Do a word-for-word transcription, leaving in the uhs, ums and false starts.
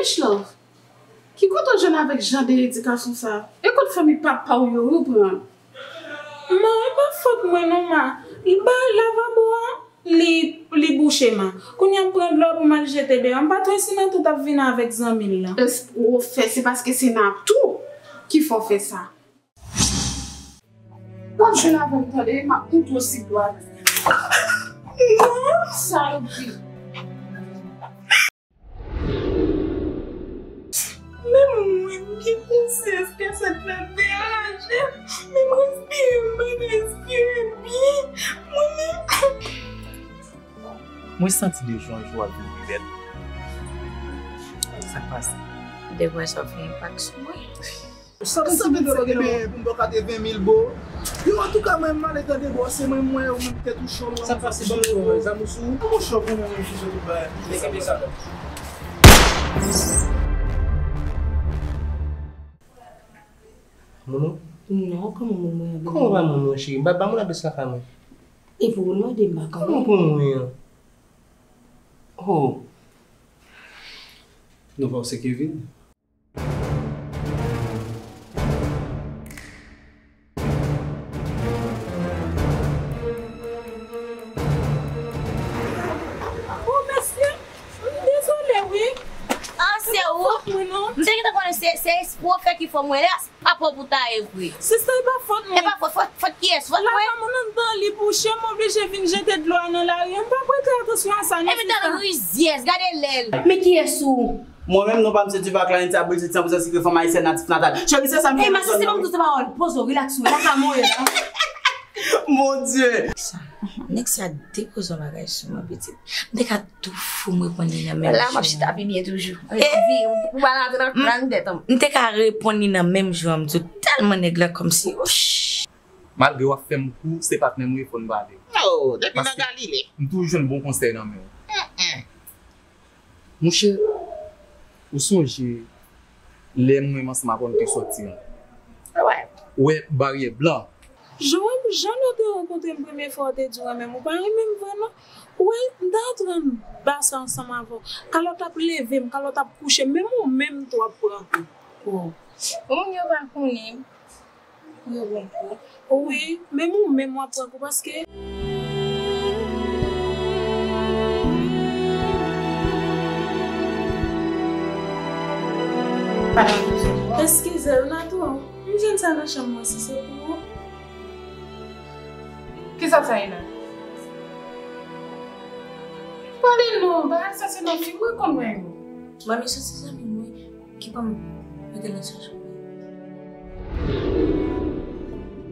Much love. Ki kote w jwenn avèk jan de edikasyon sa? E kot fanmi papa w yo, yo pran? Ma, e pa fòt mwen non, ma. Li bay lavabo a, li, li bouche, ma. Kounye a m pran dlo a pou m al jete deyò. M pa t wè si Natou t ap vin avèk zanmi l lan. Èske w fè, se paske se Natou ki fè w fè sa. W ap jwenn avè m tande, m ap moute w sik dwat. Non, salopri. Menm mwen, m gen konsyans ke sa k nan deranje m. Men m respire, m pa ka respire byen. Mwen menm. Mwen santi de jou an jou ap vin pi bèl. Sa k pase? Depresyon fè enpak sou mwen. Sa m santi de lòt gen pou m ba w katreven mil, bro. Yo, antouka, mwen, m ale tande, bro. Se mwen, mwen, ou menm, tèt ou cho, sa pase, ban m cho, zanmi sou. Ban m cho pou mwen, mwen, sou tout bagay. Li kenbe sa, non. Momo? Non, kòman moun mwen an? Kòman pa moun mwen, cheri? Ba, ba moun adrès lakay mwen. E pou moun mande m pa konnen. Kòman pou mwen an? Oh. Non, pa w se Kevin? Oh, mesye, m dezole, wi. Ah, se ou? Fòt mwen, non. M te gentan konnen se, se espre w fè ki fè w mwen la, pa pwòp ou ta ye vre. Sista, e pa fòt mwen. E pa fòt, fòt, fòt kiyès? Fòt mwen? Lavabo nan anndan, li bouche, m oblije vin jete dlo a nan lari a. M pa prete atansyon a sa, non, sista. Epi tande rizyèz, gade lè l. Men kiyès ou? Mwen menm, non pa m se Diva Clarence, abril sept cent pour cent sikre fanm ayisyèn natif natal. Cheri, se sa m gen pou zòn nan, wi. Ey, masisi, pa m tout se pawòl. Poze w, rilaks ou, la ka mouri la. Mon Dieu! Sa, nèg sa depoze yon bagay sou mwen, pitit. M te ka tou fou m reponn li nan menm jou an. La, m ap chita pi byen toujou. Epi, ou pa antre nan kran tèt an. M te ka reponn li nan menm jou an, m di w, tèlman nèg la kòmsi, ouch. Malgre w ap fè m kou, se patnè m ye, fò n pale. Oh, depi nan Galile. Paske m toujou jwenn bon konsèy nan men w. Mm-mm. Monchè, ou sonje lè mwen menm ansanm avè w nou te sòti an? Wè. Ou wè baryè blan. Jan w, jan lè w te rankontre m premye fwa, w te di w renmen m, ou pa renmen m vre non. Ou wè, m ta antre annba sa ansanm avè w. Kalòt ap leve m, kalòt ap kouche m, menm ou menm tou w ap pran kou. Oh. Bon, moun yo pa konnen. Pou yo bon kou. Wi, menm ou menm w ap pran kou paske. Eskize, Renato, m jwenn sa nan chanm mwen, si se pou ou. Kisa sa ye la? Pale non, bagay sa se nan fim mwen konn wè yo. Manmi, se ti zanmi mwen ki ban m mete nan chanm.